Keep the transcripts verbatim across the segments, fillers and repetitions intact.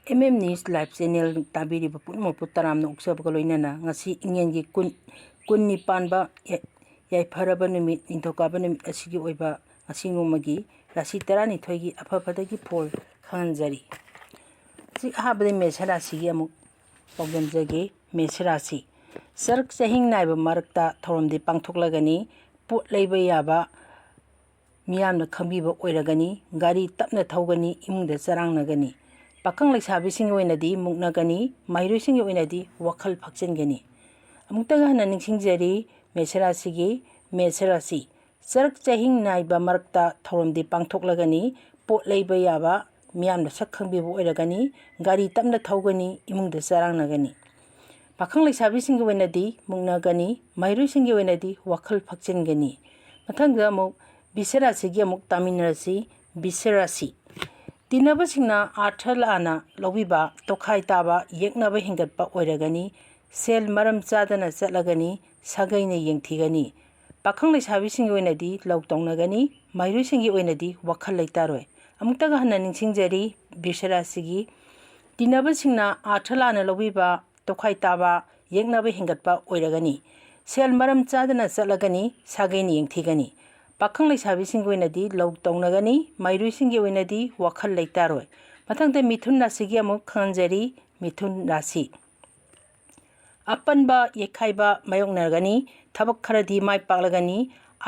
M M news live channel ꯇꯥꯕꯤꯔꯤꯕ ꯄꯨꯝꯅꯃꯛꯄꯨ ꯇꯔꯥꯝꯅ ꯑꯣꯛꯆꯕꯒ ꯂꯣꯏꯅꯅ ꯉꯁꯤ ꯏꯉꯦꯟꯒꯤ ꯀꯨꯟ, ꯀꯨꯟ ꯅꯤꯄꯥꯟꯕ ꯌꯥꯏ-, ꯌꯥꯏꯐꯔꯕ ꯅꯨꯃꯤꯠ, ꯅꯤꯡꯊꯧꯀꯥꯕ ꯅꯨꯃꯤꯠ ꯑꯁꯤꯒꯤ ꯑꯣꯏꯕ ꯉꯁꯤ ꯅꯣꯡꯃꯒꯤ ꯔꯥꯁꯤ ꯇꯔꯥꯅꯤꯊꯣꯏꯒꯤ ꯑꯐ ꯐꯠꯇꯒꯤ ꯐꯣꯜ ꯈꯪꯍꯟꯖꯔꯤ꯫ ꯍꯧꯖꯤꯛ ꯑꯍꯥꯟꯕꯗ ꯃꯦꯁ ꯔꯥꯁꯤꯒꯤ ꯑꯃꯨꯛ ꯄꯥꯎꯗꯝꯖꯒꯦ꯫ ꯃꯦꯁ ꯔꯥꯁꯤ꯫ ꯆꯔꯛ ꯆꯍꯤꯡ ꯅꯥꯏꯕ ꯃꯔꯛꯇ ꯊꯧꯔꯝꯗꯤ ꯄꯥꯡꯊꯣꯛꯂꯒꯅꯤ꯫ ꯄꯣꯠ ꯂꯩꯕ ꯌꯥꯕ ꯃꯤꯌꯥꯝꯅ ꯈꯪꯕꯤꯕ ꯑꯣꯏꯔꯒꯅꯤ꯫ ꯒꯥꯔꯤ ꯇꯞꯅ ꯊꯧꯒꯅꯤ꯫ ꯏꯃꯨꯡꯗ ꯆꯔꯥꯡꯅꯒꯅꯤ꯫ ꯄꯥꯈꯪ ꯂꯩꯁꯥꯕꯤꯁꯤꯡꯒꯤ ꯑꯣꯏꯅꯗꯤ ꯃꯨꯛꯅꯒꯅꯤ꯫ ꯃꯍꯩꯔꯣꯏꯁꯤꯡꯒꯤ ꯑꯣꯏꯅꯗꯤ ꯋꯥꯈꯜ ꯐꯛꯆꯤꯟꯒꯅꯤ꯫ ꯑꯃꯨꯛꯇꯒ ꯍꯟꯅ ꯅꯤꯡꯁꯤꯡꯖꯔꯤ, ꯃꯦꯁ ꯔꯥꯁꯤꯒꯤ, ꯃꯦꯁ ꯔꯥꯁꯤ꯫ ꯆꯔꯛ ꯆꯍꯤꯡ ꯅꯥꯏꯕ ꯃꯔꯛꯇ ꯊꯧꯔꯝꯗꯤ ꯄꯥꯡꯊꯣꯛꯂꯒꯅꯤ꯫ ꯄꯣꯠ ꯂꯩꯕ ꯌꯥꯕ ꯃꯤꯌꯥꯝꯅ ꯁꯛ ꯈꯪꯕꯤꯕ ꯑꯣꯏꯔꯒꯅꯤ꯫ ꯒꯥꯔꯤ ꯇꯞꯅ ꯊꯧꯒꯅꯤ꯫ ꯏꯃꯨꯡꯗ ꯆꯔꯥꯡꯅꯒꯅꯤ꯫ ꯄꯥꯈꯪ ꯂꯩꯁꯥꯕꯤꯁꯤꯡꯒꯤ ꯑꯣꯏꯅꯗꯤ ꯃꯨꯛꯅꯒꯅꯤ꯫ ꯃꯍꯩꯔꯣꯏꯁꯤꯡꯒꯤ ꯑꯣꯏꯅꯗꯤ ꯋꯥꯈꯜ ꯐꯛꯆꯤꯟꯒꯅꯤ꯫ ꯃꯊꯪꯗ ꯑꯃꯨꯛ ꯕꯤꯁ ꯔꯥꯁꯤꯒꯤ ꯑꯃꯨꯛ ꯇꯥꯃꯤꯟꯅꯔꯁꯤ꯫ ꯕꯤꯁ ꯔꯥꯁꯤ꯫ ꯇꯤꯟꯅꯕꯁꯤꯡꯅ ꯑꯥꯔꯊ ꯂꯥꯟꯅ ꯂꯧꯕꯤꯕ, ꯇꯣꯈꯥꯏ ꯇꯥꯕ, ꯌꯦꯛꯅꯕ ꯍꯦꯟꯒꯠꯄ ꯑꯣꯏꯔꯒꯅꯤ꯫ ꯁꯦꯜ ꯃꯔꯝ ꯆꯥꯗꯅ ꯆꯠꯂꯒꯅꯤ꯫ ꯁꯥꯒꯩꯅ ꯌꯦꯡꯊꯤꯒꯅꯤ꯫ ꯄꯥꯈꯪ ꯂꯩꯁꯥꯕꯤꯁꯤꯡꯒꯤ ꯑꯣꯏꯅꯗꯤ ꯂꯧ ꯇꯧꯅꯒꯅꯤ꯫ ꯃꯍꯩꯔꯣꯏꯁꯤꯡꯒꯤ ꯑꯣꯏꯅꯗꯤ ꯋꯥꯈꯜ ꯂꯩꯇꯥꯔꯣꯏ꯫ ꯑꯃꯨꯛꯇꯒ ꯍꯟꯅ ꯅꯤꯡꯁꯤꯡꯖꯔꯤ, ꯕꯤꯁ ꯔꯥꯁꯤꯒꯤ ꯇꯤꯟꯅꯕꯁꯤꯡꯅ ꯑꯥꯔꯊ ꯂꯥꯟꯅ ꯂꯧꯕꯤꯕ, ꯇꯣꯈꯥꯏ ꯇꯥꯕ, ꯌꯦꯛꯅꯕ ꯍꯦꯟꯒꯠꯄ ꯑꯣꯏꯔꯒꯅꯤ꯫ ꯁꯦꯜ ꯃꯔꯝ ꯆꯥꯗꯅ ꯆꯠꯂꯒꯅꯤ꯫ ꯁꯥꯒꯩꯅ ꯌꯦꯡꯊꯤꯒꯅꯤ꯫ ꯄꯥꯈꯪ ꯂꯩꯁꯥꯕꯤꯁꯤꯡꯒꯤ ꯑꯣꯏꯅꯗꯤ ꯂꯧ ꯇꯧꯅꯒꯅꯤ꯫ ꯃꯍꯩꯔꯣꯏꯁꯤꯡꯒꯤ ꯑꯣꯏꯅꯗꯤ ꯋꯥꯈꯜ ꯂꯩꯇꯥꯔꯣꯏ꯫ ꯃꯊꯪꯗ ꯃꯤꯊꯨꯟ ꯔꯥꯁꯤꯒꯤ ꯑꯃꯨꯛ ꯈꯪꯍꯟꯖꯔꯤ꯫ ꯃꯤꯊꯨꯟ ꯔꯥꯁꯤ꯫ ꯑꯄꯟꯕ ꯌꯩꯈꯥꯏꯕ ꯃꯥꯌꯣꯛꯅꯔꯒꯅꯤ꯫ ꯊꯕꯛ ꯈꯔꯗꯤ ꯃꯥꯏ ꯄꯥꯛꯂꯒꯅꯤ꯫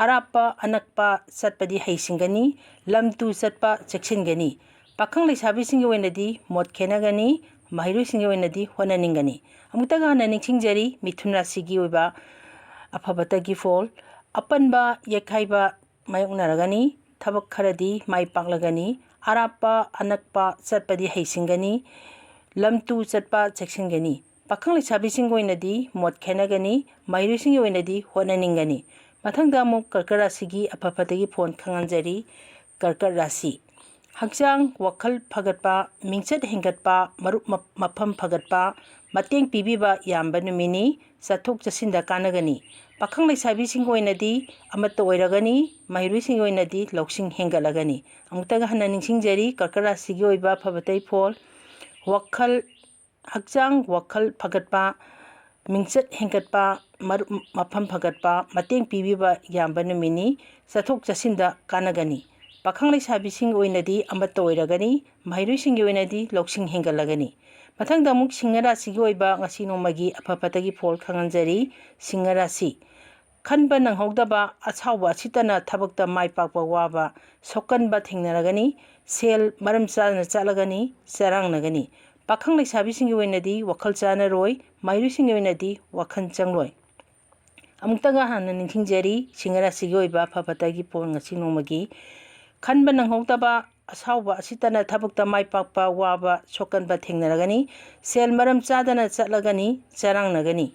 ꯑꯔꯥꯞꯄ ꯑꯅꯛꯄ ꯆꯠꯄꯗꯤ ꯍꯩꯁꯤꯡꯒꯅꯤ꯫ ꯂꯝ ꯇꯨ ꯆꯠꯄ ꯆꯦꯛꯁꯤꯟꯒꯅꯤ꯫ ꯄꯥꯈꯪ ꯂꯩꯁꯥꯕꯤꯁꯤꯡꯒꯤ ꯑꯣꯏꯅꯗꯤ ꯃꯣꯠ ꯈꯦꯅꯒꯅꯤ꯫ ꯃꯍꯩꯔꯣꯏꯁꯤꯡꯒꯤ ꯑꯣꯏꯅꯗꯤ ꯍꯣꯠꯅꯅꯤꯡꯒꯅꯤ꯫ ꯑꯃꯨꯛꯇꯒ ꯍꯟꯅ ꯅꯤꯡꯁꯤꯡꯖꯔꯤ, ꯃꯤꯊꯨꯟ ꯔꯥꯁꯤꯒꯤ ꯑꯣꯏꯕ ꯑꯐꯕꯇꯒꯤ ꯐꯣꯜ꯫ ꯑꯄꯟꯕ ꯌꯩꯈꯥꯏꯕ ꯃꯥꯌꯣꯛꯅꯔꯒꯅꯤ꯫ ꯊꯕꯛ ꯈꯔꯗꯤ ꯃꯥꯏ ꯄꯥꯛꯂꯒꯅꯤ꯫ ꯑꯔꯥꯞꯄ ꯑꯅꯛꯄ ꯆꯠꯄꯗꯤ ꯍꯩꯁꯤꯡꯒꯅꯤ꯫ ꯂꯝ ꯇꯨ ꯆꯠꯄ ꯆꯦꯛꯁꯤꯟꯒꯅꯤ꯫ ꯄꯥꯈꯪ ꯂꯩꯁꯥꯕꯤꯁꯤꯡꯒꯤ ꯑꯣꯏꯅꯗꯤ ꯃꯣꯠ ꯈꯦꯅꯒꯅꯤ꯫ ꯃꯍꯩꯔꯣꯏꯁꯤꯡꯒꯤ ꯑꯣꯏꯅꯗꯤ ꯍꯣꯠꯅꯅꯤꯡꯒꯅꯤ꯫ ꯃꯊꯪꯗ ꯑꯃꯨꯛ ꯀꯔꯀꯠ ꯔꯥꯁꯤꯒꯤ ꯑꯐ ꯐꯠꯇꯒꯤ ꯐꯣꯟ ꯈꯪꯍꯟꯖꯔꯤ꯫ ꯀꯔꯀꯠ ꯔꯥꯁꯤ꯫ ꯍꯛꯆꯥꯡ, ꯋꯥꯈꯜ ꯐꯒꯠꯄ, ꯃꯤꯡꯆꯠ ꯍꯦꯟꯒꯠꯄ, ꯃꯔꯨꯞ ꯃ-, ꯃꯐꯝ ꯐꯒꯠꯄ, ꯃꯇꯦꯡ ꯄꯤꯕꯤꯕ ꯌꯥꯝꯕ ꯅꯨꯃꯤꯠꯅꯤ꯫ ꯆꯠꯊꯣꯛ ꯆꯠꯁꯤꯟꯗ ꯀꯥꯟꯅꯒꯅꯤ꯫ ꯄꯥꯈꯪ ꯂꯩꯁꯥꯕꯤꯁꯤꯡꯒꯤ ꯑꯣꯏꯅꯗꯤ ꯑꯃꯠꯇ ꯑꯣꯏꯔꯒꯅꯤ꯫ ꯃꯍꯩꯔꯣꯏꯁꯤꯡꯒꯤ ꯑꯣꯏꯅꯗꯤ ꯂꯧꯁꯤꯡ ꯍꯦꯟꯒꯠꯂꯒꯅꯤ꯫ ꯑꯃꯨꯛꯇꯒ ꯍꯟꯅ ꯅꯤꯡꯁꯤꯡꯖꯔꯤ, ꯀꯔꯀꯠ ꯔꯥꯁꯤꯒꯤ ꯑꯣꯏꯕ ꯐꯕꯇꯩ ꯐꯣꯜ꯫ ꯋꯥꯈꯜ, ꯍꯛꯆꯥꯡ ꯋꯥꯈꯜ ꯐꯒꯠꯄ, ꯃꯤꯡꯆꯠ ꯍꯦꯟꯒꯠꯄ, ꯃꯔꯨꯞ ꯃꯐꯝ ꯐꯒꯠꯄ, ꯃꯇꯦꯡ ꯄꯤꯕꯤꯕ ꯌꯥꯝꯕ ꯅꯨꯃꯤꯠꯅꯤ꯫ ꯆꯠꯊꯣꯛ ꯆꯠꯁꯤꯟꯗ ꯀꯥꯟꯅꯒꯅꯤ꯫ ꯄꯥꯈꯪ ꯂꯩꯁꯥꯕꯤꯁꯤꯡꯒꯤ ꯑꯣꯏꯅꯗꯤ ꯑꯃꯠꯇ ꯑꯣꯏꯔꯒꯅꯤ, ꯃꯍꯩꯔꯣꯏꯁꯤꯡꯒꯤ ꯑꯣꯏꯅꯗꯤ ꯂꯧꯁꯤꯡ ꯍꯦꯟꯒꯠꯂꯒꯅꯤ꯫ ꯃꯊꯪꯗ ꯑꯃꯨꯛ ꯁꯤꯡꯍ ꯔꯥꯁꯤꯒꯤ ꯑꯣꯏꯕ ꯉꯁꯤ ꯅꯣꯡꯃꯒꯤ ꯑꯐ ꯐꯠꯇꯒꯤ ꯐꯣꯜ ꯈꯪꯍꯟꯖꯔꯤ꯫ ꯁꯤꯡꯍ ꯔꯥꯁꯤ꯫ ꯈꯟꯕ ꯅꯪꯍꯧꯗꯕ, ꯑꯁꯥꯎꯕ ꯑꯁꯤꯇꯅ ꯊꯕꯛꯇ ꯃꯥꯏ ꯄꯥꯛꯄ ꯋꯥꯕ, ꯁꯣꯛꯀꯟꯕ ꯊꯦꯡꯅꯔꯒꯅꯤ꯫ ꯁꯦꯜ ꯃꯔꯝ ꯆꯥꯗꯅ ꯆꯠꯂꯒꯅꯤ, ꯆꯔꯥꯡꯅꯒꯅꯤ꯫ ꯄꯥꯈꯪ ꯂꯩꯁꯥꯕꯤꯁꯤꯡꯒꯤ ꯑꯣꯏꯅꯗꯤ ꯋꯥꯈꯜ ꯆꯥꯟꯅꯔꯣꯏ, ꯃꯍꯩꯔꯣꯏꯁꯤꯡꯒꯤ ꯑꯣꯏꯅꯗꯤ ꯋꯥꯈꯜ ꯆꯪꯂꯣꯏ꯫ ꯑꯃꯨꯛꯇꯒ ꯍꯥꯟꯅ ꯅꯤꯡꯁꯤꯡꯖꯔꯤ, ꯁꯤꯡꯍ ꯔꯥꯁꯤꯒꯤ ꯑꯣꯏꯕ ꯑꯐ ꯐꯠꯇꯒꯤ ꯄꯣꯜ ꯉꯁꯤ ꯅꯣꯡꯃꯒꯤ꯫ ꯈꯟꯕ ꯅꯪꯍꯧꯗꯕ, ꯑꯁꯥꯎꯕ ꯑꯁꯤꯇꯅ ꯊꯕꯛꯇ ꯃꯥꯏ ꯄꯥꯛꯄ ꯋꯥꯕ ꯁꯣꯛꯀꯟꯕ ꯊꯦꯡꯅꯔꯒꯅꯤ꯫ ꯁꯦꯜ ꯃꯔꯝ ꯆꯥꯗꯅ ꯆꯠꯂꯒꯅꯤ, ꯆꯔꯥꯡꯅꯒꯅꯤ꯫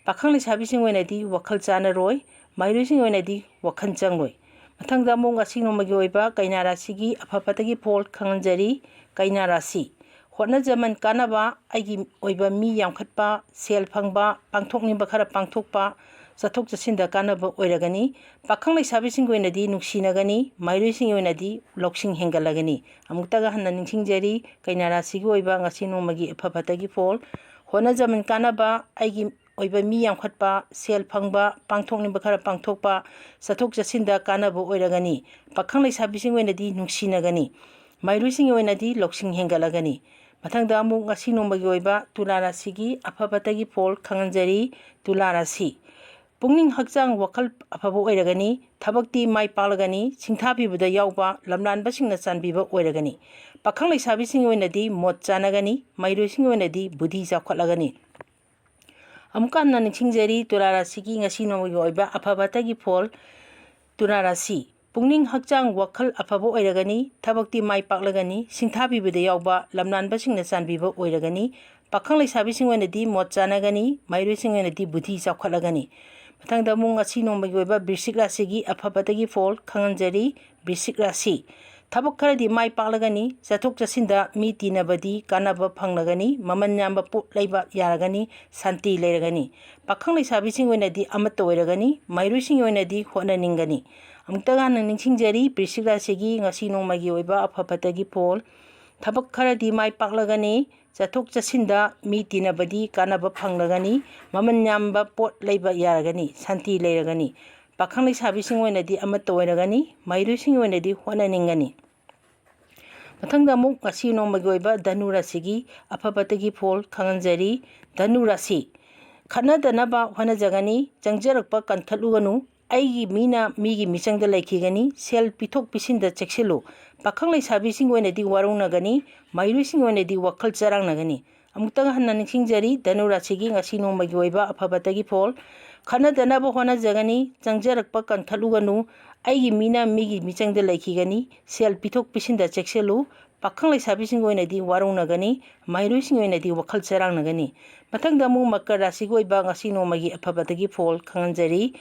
ꯄꯥꯈꯪ ꯂꯩꯁꯥꯕꯤꯁꯤꯡ ꯑꯣꯏꯅꯗꯤ ꯋꯥꯈꯜ ꯆꯥꯟꯅꯔꯣꯏ, ꯃꯍꯩꯔꯣꯏꯁꯤꯡ ꯑꯣꯏꯅꯗꯤ ꯋꯥꯈꯜ ꯆꯪꯂꯣꯏ꯫ ꯃꯊꯪꯗ ꯑꯃꯨꯛ ꯉꯁꯤ ꯅꯣꯡꯃꯒꯤ ꯑꯣꯏꯕ ꯀꯩꯅꯥ ꯔꯥꯁꯤꯒꯤ ꯑꯐ ꯐꯠꯇꯒꯤ ꯄꯣꯜ ꯈꯪꯍꯟꯖꯔꯤ꯫ ꯀꯩꯅꯥ ꯔꯥꯁꯤ꯫ ꯍꯣꯠꯅꯖꯃꯟ ꯀꯥꯟꯅꯕ, ꯑꯩꯒꯤ ꯑꯣꯏꯕ ꯃꯤ ꯌꯥꯝꯈꯠꯄ, ꯁꯦꯜ ꯐꯪꯕ, ꯄꯥꯡꯊꯣꯛꯅꯤꯡꯕ ꯈꯔ ꯄꯥꯡꯊꯣꯛꯄ, ꯆꯠꯊꯣꯛ ꯆꯠꯁꯤꯟꯗ ꯀꯥꯟꯅꯕ ꯑꯣꯏꯔꯒꯅꯤ꯫ ꯄꯥꯈꯪ ꯂꯩꯁꯥꯕꯤꯁꯤꯡꯒꯤ ꯑꯣꯏꯅꯗꯤ ꯅꯨꯡꯁꯤꯅꯒꯅꯤ, ꯃꯍꯩꯔꯣꯏꯁꯤꯡꯒꯤ ꯑꯣꯏꯅꯗꯤ ꯂꯧꯁꯤꯡ ꯍꯦꯟꯒꯠꯂꯒꯅꯤ꯫ ꯑꯃꯨꯛꯇꯒ ꯍꯟꯅ ꯅꯤꯡꯁꯤꯡꯖꯔꯤ, ꯀꯩꯅꯥ ꯔꯥꯁꯤꯒꯤ ꯑꯣꯏꯕ ꯉꯁꯤ ꯅꯣꯡꯃꯒꯤ ꯑꯐ ꯐꯠꯇꯒꯤ ꯐꯣꯜ꯫ ꯍꯣꯠꯅꯖꯃꯟ ꯀꯥꯟꯅꯕ, ꯑꯩꯒꯤ ꯑꯣꯏꯕ ꯃꯤ ꯌꯥꯝꯈꯠꯄ, ꯁꯦꯜ ꯐꯪꯕ, ꯄꯥꯡꯊꯣꯛꯅꯤꯡꯕ ꯈꯔ ꯄꯥꯡꯊꯣꯛꯄ, ꯆꯠꯊꯣꯛ ꯆꯠꯁꯤꯟꯗ ꯀꯥꯟꯅꯕ ꯑꯣꯏꯔꯒꯅꯤ꯫ ꯄꯥꯈꯪ ꯂꯩꯁꯥꯕꯤꯁꯤꯡꯒꯤ ꯑꯣꯏꯅꯗꯤ ꯅꯨꯡꯁꯤꯅꯒꯅꯤ, ꯃꯍꯩꯔꯣꯏꯁꯤꯡꯒꯤ ꯑꯣꯏꯅꯗꯤ ꯂꯧꯁꯤꯡ ꯍꯦꯟꯒꯠꯂꯒꯅꯤ꯫ ꯃꯊꯪꯗ ꯑꯃꯨꯛ ꯉꯁꯤ ꯅꯣꯡꯃꯒꯤ ꯑꯣꯏꯕ ꯇꯨꯂꯥ ꯔꯥꯁꯤꯒꯤ ꯑꯐ ꯐꯠꯇꯒꯤ ꯐꯣꯜ ꯈꯪꯍꯟꯖꯔꯤ꯫ ꯇꯨꯂꯥ ꯔꯥꯁꯤ꯫ ꯄꯨꯛꯅꯤꯡ ꯍꯛꯆꯥꯡ ꯋꯥꯈꯜ ꯑꯐꯕ ꯑꯣꯏꯔꯒꯅꯤ, ꯊꯕꯛꯇꯤ ꯃꯥꯏ ꯄꯥꯛꯂꯒꯅꯤ, ꯁꯤꯡꯊꯥꯕꯤꯕꯗ ꯌꯥꯎꯕ ꯂꯝꯂꯥꯟꯕꯁꯤꯡꯅ ꯆꯥꯟꯕꯤꯕ ꯑꯣꯏꯔꯒꯅꯤ꯫ ꯄꯥꯈꯪ ꯂꯩꯁꯥꯕꯤꯁꯤꯡꯒꯤ ꯑꯣꯏꯅꯗꯤ ꯃꯣꯠ ꯆꯥꯟꯅꯒꯅꯤ, ꯃꯍꯩꯔꯣꯏꯁꯤꯡꯒꯤ ꯑꯣꯏꯅꯗꯤ ꯕꯨꯙꯤ ꯆꯥꯎꯈꯠꯂꯒꯅꯤ꯫ ꯑꯃꯨꯛꯀ ꯍꯟꯅ ꯅꯤꯡꯁꯤꯡꯖꯔꯤ, ꯇꯨꯂꯥ ꯔꯥꯁꯤꯒꯤ ꯉꯁꯤ ꯅꯣꯡꯃꯒꯤ ꯑꯣꯏꯕ ꯑꯐ ꯐꯠꯇꯒꯤ ꯐꯣꯜ꯫ ꯇꯨꯂꯥ ꯔꯥꯁꯤ꯫ ꯄꯨꯛꯅꯤꯡ ꯍꯛꯆꯥꯡ ꯋꯥꯈꯜ ꯑꯐꯕ ꯑꯣꯏꯔꯒꯅꯤ, ꯊꯕꯛꯇꯤ ꯃꯥꯏ ꯄꯥꯛꯂꯒꯅꯤ, ꯁꯤꯡꯊꯥꯕꯤꯕꯗ ꯌꯥꯎꯕ ꯂꯝꯂꯥꯟꯕꯁꯤꯡꯅ ꯆꯥꯟꯕꯤꯕ ꯑꯣꯏꯔꯒꯅꯤ꯫ ꯄꯥꯈꯪ ꯂꯩꯁꯥꯕꯤꯁꯤꯡ ꯑꯣꯏꯅꯗꯤ ꯃꯣꯠ ꯆꯥꯟꯅꯒꯅꯤ, ꯃꯍꯩꯔꯣꯏꯁꯤꯡ ꯑꯣꯏꯅꯗꯤ ꯕꯨꯙꯤ ꯆꯥꯎꯈꯠꯂꯒꯅꯤ꯫ ꯃꯊꯪꯗ ꯑꯃꯨꯛ ꯉꯁꯤ ꯅꯣꯡꯃꯒꯤ ꯑꯣꯏꯕ ꯕ꯭ꯔꯤꯁꯤꯛ ꯔꯥꯁꯤꯒꯤ ꯑꯐ ꯐꯠꯇꯒꯤ ꯐꯣꯜ ꯈꯪꯍꯟꯖꯔꯤ꯫ ꯕ꯭ꯔꯤꯁꯤꯛ ꯔꯥꯁꯤ꯫ ꯊꯕꯛ ꯈꯔꯗꯤ ꯃꯥꯏ ꯄꯥꯛꯂꯒꯅꯤ, ꯆꯠꯊꯣꯛ ꯆꯠꯁꯤꯟꯗ ꯃꯤ ꯇꯤꯟꯅꯕꯗꯤ ꯀꯥꯟꯅꯕ ꯐꯪꯂꯒꯅꯤ, ꯃꯃꯜ ꯌꯥꯝꯕ ꯄꯣꯠ ꯂꯩꯕ ꯌꯥꯔꯒꯅꯤ, ꯁꯥꯟꯇꯤ ꯂꯩꯔꯒꯅꯤ꯫ ꯄꯥꯈꯪ ꯂꯩꯁꯥꯕꯤꯁꯤꯡꯒꯤ ꯑꯣꯏꯅꯗꯤ ꯑꯃꯠꯇ ꯑꯣꯏꯔꯒꯅꯤ, ꯃꯍꯩꯔꯣꯏꯁꯤꯡꯒꯤ ꯑꯣꯏꯅꯗꯤ ꯍꯣꯠꯅꯅꯤꯡꯒꯅꯤ꯫ ꯑꯃꯨꯛꯇꯒ ꯍꯟꯅ ꯅꯤꯡꯁꯤꯡꯖꯔꯤ, ꯕ꯭ꯔꯤꯁꯤꯛ ꯔꯥꯁꯤꯒꯤ ꯉꯁꯤ ꯅꯣꯡꯃꯒꯤ ꯑꯣꯏꯕ ꯑꯐ ꯐꯠꯇꯒꯤ ꯐꯣꯜ꯫ ꯊꯕꯛ ꯈꯔꯗꯤ ꯃꯥꯏ ꯄꯥꯛꯂꯒꯅꯤ꯫ ꯆꯠꯊꯣꯛ ꯆꯠꯁꯤꯟꯗ ꯃꯤ ꯇꯤꯟꯅꯕꯗꯤ ꯀꯥꯟꯅꯕ ꯐꯪꯂꯒꯅꯤ꯫ ꯃꯃꯜ ꯌꯥꯝꯕ ꯄꯣꯠ ꯂꯩꯕ ꯌꯥꯔꯒꯅꯤ꯫ ꯁꯥꯟꯇꯤ ꯂꯩꯔꯒꯅꯤ꯫ ꯄꯥꯈꯪ ꯂꯩꯁꯥꯕꯤꯁꯤꯡ ꯑꯣꯏꯅꯗꯤ ꯑꯃꯠꯇ ꯑꯣꯏꯔꯒꯅꯤ꯫ ꯃꯍꯩꯔꯣꯏꯁꯤꯡꯒꯤ ꯑꯣꯏꯅꯗꯤ ꯍꯣꯠꯅꯅꯤꯡꯒꯅꯤ꯫ ꯃꯊꯪꯗ ꯑꯃꯨꯛ ꯉꯁꯤ ꯅꯣꯡꯃꯒꯤ ꯑꯣꯏꯕ ꯙꯅꯨ ꯔꯥꯁꯤꯒꯤ ꯑꯐ ꯐꯠꯇꯒꯤ ꯐꯣꯜ ꯈꯪꯍꯟꯖꯔꯤ꯫ ꯙꯅꯨ ꯔꯥꯁꯤ, ꯈꯠꯅꯗꯅꯕ ꯍꯣꯠꯅꯖꯒꯅꯤ꯫ ꯆꯪꯖꯔꯛꯄ ꯀꯟꯈꯠꯂꯨꯒꯅꯨ꯫ ꯑꯩꯒꯤ ꯃꯤꯅ ꯃꯤꯒꯤ ꯃꯤꯆꯪꯗ ꯂꯩꯈꯤꯒꯅꯤ꯫ ꯁꯦꯜ ꯄꯤꯊꯣꯛ ꯄꯤꯁꯤꯟꯗ ꯆꯦꯛꯁꯤꯜꯂꯨ꯫ ꯄꯥꯈꯪ ꯂꯩꯁꯥꯕꯤꯁꯤꯡꯒꯤ ꯑꯣꯏꯅꯗꯤ ꯋꯥꯔꯧꯅꯒꯅꯤ꯫ ꯃꯍꯩꯔꯣꯏꯁꯤꯡꯒꯤ ꯑꯣꯏꯅꯗꯤ ꯋꯥꯈꯜ ꯆꯔꯥꯡꯅꯒꯅꯤ꯫ ꯑꯃꯨꯛꯇꯪ ꯍꯟꯅ ꯅꯤꯡꯁꯤꯡꯖꯔꯤ, ꯙꯅꯨ ꯔꯥꯁꯤꯒꯤ ꯉꯁꯤ ꯅꯣꯡꯃꯒꯤ ꯑꯣꯏꯕ ꯑꯐ ꯐꯠꯇꯒꯤ ꯐꯣꯜ꯫ ꯈꯠꯅꯗꯅꯕ ꯍꯣꯠꯅꯖꯒꯅꯤ꯫ ꯆꯪꯖꯔꯛꯄ ꯀꯟꯈꯠꯂꯨꯒꯅꯨ꯫ ꯑꯩꯒꯤ ꯃꯤꯅ ꯃꯤꯒꯤ ꯃꯤꯆꯪꯗ ꯂꯩꯈꯤꯒꯅꯤ꯫ ꯁꯦꯜ ꯄꯤꯊꯣꯛ ꯄꯤꯁꯤꯟꯗ ꯆꯦꯛꯁꯤꯜꯂꯨ꯫ ꯄꯥꯈꯪ ꯂꯩꯁꯥꯕꯤꯁꯤꯡꯒꯤ ꯑꯣꯏꯅꯗꯤ ꯋꯥꯔꯧꯅꯒꯅꯤ꯫ ꯃꯍꯩꯔꯣꯏꯁꯤꯡꯒꯤ ꯑꯣꯏꯅꯗꯤ ꯋꯥꯈꯜ ꯆꯔꯥꯡꯅꯒꯅꯤ꯫ ꯃꯊꯪꯗ ꯑꯃꯨꯛ ꯃꯀꯔ ꯔꯥꯁꯤꯒꯤ ꯑꯣꯏꯕ ꯉꯁꯤ ꯅꯣꯡꯃꯒꯤ ꯑꯐ ꯐꯠꯇꯒꯤ ꯐꯣꯜ ꯈꯪꯍꯟꯖꯔꯤ꯫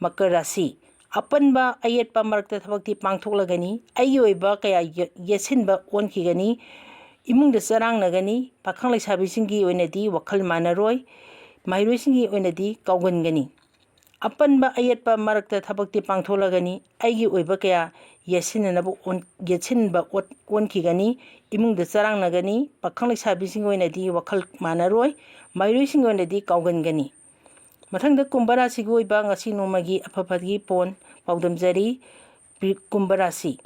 ꯃꯀꯔ ꯔꯥꯁꯤ, ꯑꯄꯟꯕ ꯑꯌꯦꯠꯄ ꯃꯔꯛꯇ ꯊꯕꯛꯇꯤ ꯄꯥꯡꯊꯣꯛꯂꯒꯅꯤ꯫ ꯑꯩꯒꯤ ꯑꯣꯏꯕ ꯀꯌꯥ ꯌꯦ-, ꯌꯦꯠꯁꯤꯟꯕ ꯑꯣꯟꯈꯤꯒꯅꯤ꯫ ꯏꯃꯨꯡꯗ ꯆꯔꯥꯡꯅꯒꯅꯤ꯫ ꯄꯥꯈꯪ ꯂꯩꯁꯥꯕꯤꯁꯤꯡꯒꯤ ꯑꯣꯏꯅꯗꯤ ꯋꯥꯈꯜ ꯃꯥꯟꯅꯔꯣꯏ꯫ ꯃꯍꯩꯔꯣꯏꯁꯤꯡꯒꯤ ꯑꯣꯏꯅꯗꯤ ꯀꯥꯎꯒꯟꯒꯅꯤ꯫ ꯑꯄꯟꯕ ꯑꯌꯦꯠꯄ ꯃꯔꯛꯇ ꯊꯕꯛꯇꯤ ꯄꯥꯡꯊꯣꯛꯂꯒꯅꯤ꯫ ꯑꯩꯒꯤ ꯑꯣꯏꯕ ꯀꯌꯥ ꯌꯦꯠꯁꯤꯟꯅꯅꯕ ꯑꯣꯟ-, ꯌꯦꯠꯁꯤꯟꯕ ꯑꯣꯠ-, ꯑꯣꯟꯈꯤꯒꯅꯤ꯫ ꯏꯃꯨꯡꯗ ꯆꯔꯥꯡꯅꯒꯅꯤ꯫ ꯄꯥꯈꯪ ꯂꯩꯁꯥꯕꯤꯁꯤꯡꯒꯤ ꯑꯣꯏꯅꯗꯤ ꯋꯥꯈꯜ ꯃꯥꯟꯅꯔꯣꯏ꯫ ꯃꯍꯩꯔꯣꯏꯁꯤꯡꯒꯤ ꯑꯣꯏꯅꯗꯤ ꯀꯥꯎꯒꯟꯒꯅꯤ꯫ ꯃꯊꯪꯗ ꯀꯨꯝꯚ ꯔꯥꯁꯤꯒꯤ ꯑꯣꯏꯕ ꯉꯁꯤ ꯅꯣꯡꯃꯒꯤ ꯑꯐ ꯐꯠꯇꯒꯤ ꯐꯣꯜ ꯄꯥꯎꯗꯝꯖꯔꯤ꯫ ꯄꯤ-, ꯀꯨꯝꯚ ꯔꯥꯁꯤ꯫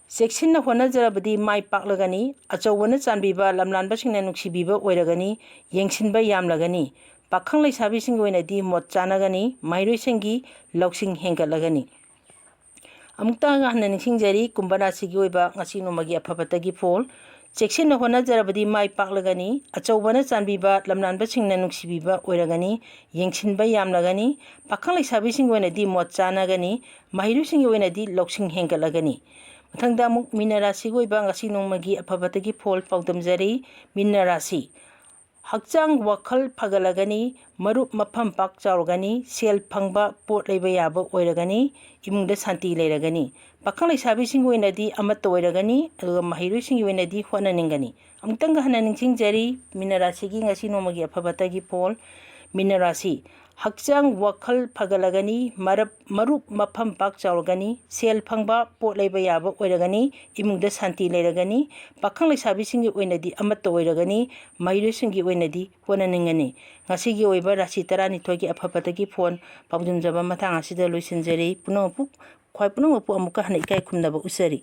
ꯆꯦꯛꯁꯤꯟꯅ ꯍꯣꯠꯅꯖꯔꯕꯗꯤ ꯃꯥꯏ ꯄꯥꯛꯂꯒꯅꯤ꯫ ꯑꯆꯧꯕꯅ ꯆꯥꯟꯕꯤꯕ, ꯂꯝꯂꯥꯟꯕꯁꯤꯡꯅ ꯅꯨꯡꯁꯤꯕꯤꯕ ꯑꯣꯏꯔꯒꯅꯤ꯫ ꯌꯦꯡꯁꯤꯟꯕ ꯌꯥꯝꯂꯒꯅꯤ꯫ ꯄꯥꯈꯪ ꯂꯩꯁꯥꯕꯤꯁꯤꯡꯒꯤ ꯑꯣꯏꯅꯗꯤ ꯃꯣꯠ ꯆꯥꯅꯒꯅꯤ꯫ ꯃꯍꯩꯔꯣꯏꯁꯤꯡꯒꯤ ꯂꯧꯁꯤꯡ ꯍꯦꯟꯒꯠꯂꯒꯅꯤ꯫ ꯑꯃꯨꯛꯇ ꯍꯟꯅ ꯅꯤꯡꯁꯤꯡꯖꯔꯤ, ꯀꯨꯝꯚ ꯔꯥꯁꯤꯒꯤ ꯑꯣꯏꯕ ꯉꯁꯤ ꯅꯣꯡꯃꯒꯤ ꯑꯐ ꯐꯠꯇꯒꯤ ꯐꯣꯜ꯫ ꯆꯦꯛꯁꯤꯟꯅ ꯍꯣꯠꯅꯖꯔꯕꯗꯤ ꯃꯥꯏ ꯄꯥꯛꯂꯒꯅꯤ꯫ ꯑꯆꯧꯕꯅ ꯆꯥꯟꯕꯤꯕ, ꯂꯝꯂꯥꯟꯕꯁꯤꯡꯅ ꯅꯨꯡꯁꯤꯕꯤꯕ ꯑꯣꯏꯔꯒꯅꯤ꯫ ꯌꯦꯡꯁꯤꯟꯕ ꯌꯥꯝꯂꯒꯅꯤ꯫ ꯄꯥꯈꯪ ꯂꯩꯁꯥꯕꯤꯁꯤꯡꯒꯤ ꯑꯣꯏꯅꯗꯤ ꯃꯣꯠ ꯆꯥꯅꯒꯅꯤ꯫ ꯃꯍꯩꯔꯣꯏꯁꯤꯡꯒꯤ ꯑꯣꯏꯅꯗꯤ ꯂꯧꯁꯤꯡ ꯍꯦꯟꯒꯠꯂꯒꯅꯤ꯫ ꯃꯊꯪꯗ ꯑꯃꯨꯛ ꯃꯤꯅ ꯔꯥꯁꯤꯒꯤ ꯑꯣꯏꯕ ꯉꯁꯤ ꯅꯣꯡꯃꯒꯤ ꯑꯐ ꯐꯠꯇꯒꯤ ꯐꯣꯜ ꯄꯥꯎꯗꯝꯖꯔꯤ꯫ ꯃꯤꯅ ꯔꯥꯁꯤ꯫ ꯍꯛꯆꯥꯡ ꯋꯥꯈꯜ ꯐꯒꯠꯂꯒꯅꯤ꯫ ꯃꯔꯨꯞ ꯃꯐꯝ ꯄꯥꯛ ꯆꯥꯎꯔꯒꯅꯤ꯫ ꯁꯦꯜ ꯐꯪꯕ ꯄꯣꯠ ꯂꯩꯕ ꯌꯥꯕ ꯑꯣꯏꯔꯒꯅꯤ꯫ ꯏꯃꯨꯡꯗ ꯁꯥꯟꯇꯤ ꯂꯩꯔꯒꯅꯤ꯫ ꯄꯥꯈꯪ ꯂꯩꯁꯥꯕꯤꯁꯤꯡꯒꯤ ꯑꯣꯏꯅꯗꯤ ꯑꯃꯠꯇ ꯑꯣꯏꯔꯒꯅꯤ, ꯑꯗꯨꯒ ꯃꯍꯩꯔꯣꯏꯁꯤꯡꯒꯤ ꯑꯣꯏꯅꯗꯤ ꯍꯣꯠꯅꯅꯤꯡꯒꯅꯤ꯫ ꯑꯃꯨꯛꯇꯪꯒ ꯍꯟꯅ ꯅꯤꯡꯁꯤꯡꯖꯔꯤ, ꯃꯤꯅ ꯔꯥꯁꯤꯒꯤ ꯉꯁꯤ ꯅꯣꯡꯃꯒꯤ ꯑꯐ ꯐꯠꯇꯒꯤ ꯐꯣꯜ꯫ ꯃꯤꯅ ꯔꯥꯁꯤ꯫ ꯍꯛꯆꯥꯡ ꯋꯥꯈꯜ ꯐꯒꯠꯂꯒꯅꯤ, ꯃꯔꯞ-, ꯃꯔꯨꯞ ꯃꯐꯝ ꯄꯥꯛ ꯆꯥꯎꯔꯒꯅꯤ, ꯁꯦꯜ ꯐꯪꯕ ꯄꯣꯠ ꯂꯩꯕ ꯌꯥꯕ ꯑꯣꯏꯔꯒꯅꯤ, ꯏꯃꯨꯡꯗ ꯁꯥꯟꯇꯤ ꯂꯩꯔꯒꯅꯤ꯫ ꯄꯥꯈꯪ ꯂꯩꯁꯥꯕꯤꯁꯤꯡꯒꯤ ꯑꯣꯏꯅꯗꯤ ꯑꯃꯠꯇ ꯑꯣꯏꯔꯒꯅꯤ, ꯃꯍꯩꯔꯣꯏꯁꯤꯡꯒꯤ ꯑꯣꯏꯅꯗꯤ ꯍꯣꯠꯅꯅꯤꯡꯒꯅꯤ꯫ ꯉꯁꯤꯒꯤ ꯑꯣꯏꯕ ꯔꯥꯁꯤ ꯇꯔꯥꯅꯤꯊꯣꯏꯒꯤ ꯑꯐ ꯐꯠꯇꯒꯤ ꯐꯣꯟ ꯄꯥꯎꯗꯝꯖꯕ ꯃꯇꯥꯡ ꯑꯁꯤꯗ ꯂꯣꯏꯁꯤꯟꯖꯔꯤ꯫ ꯄꯨꯝꯅꯃꯛꯄꯨ, ꯈ꯭ꯋꯥꯏ ꯄꯨꯝꯅꯃꯛꯄꯨ ꯑꯃꯨꯛꯀ ꯍꯟꯅ ꯏꯀꯥꯏ ꯈꯨꯝꯅꯕ ꯎꯠꯆꯔꯤ꯫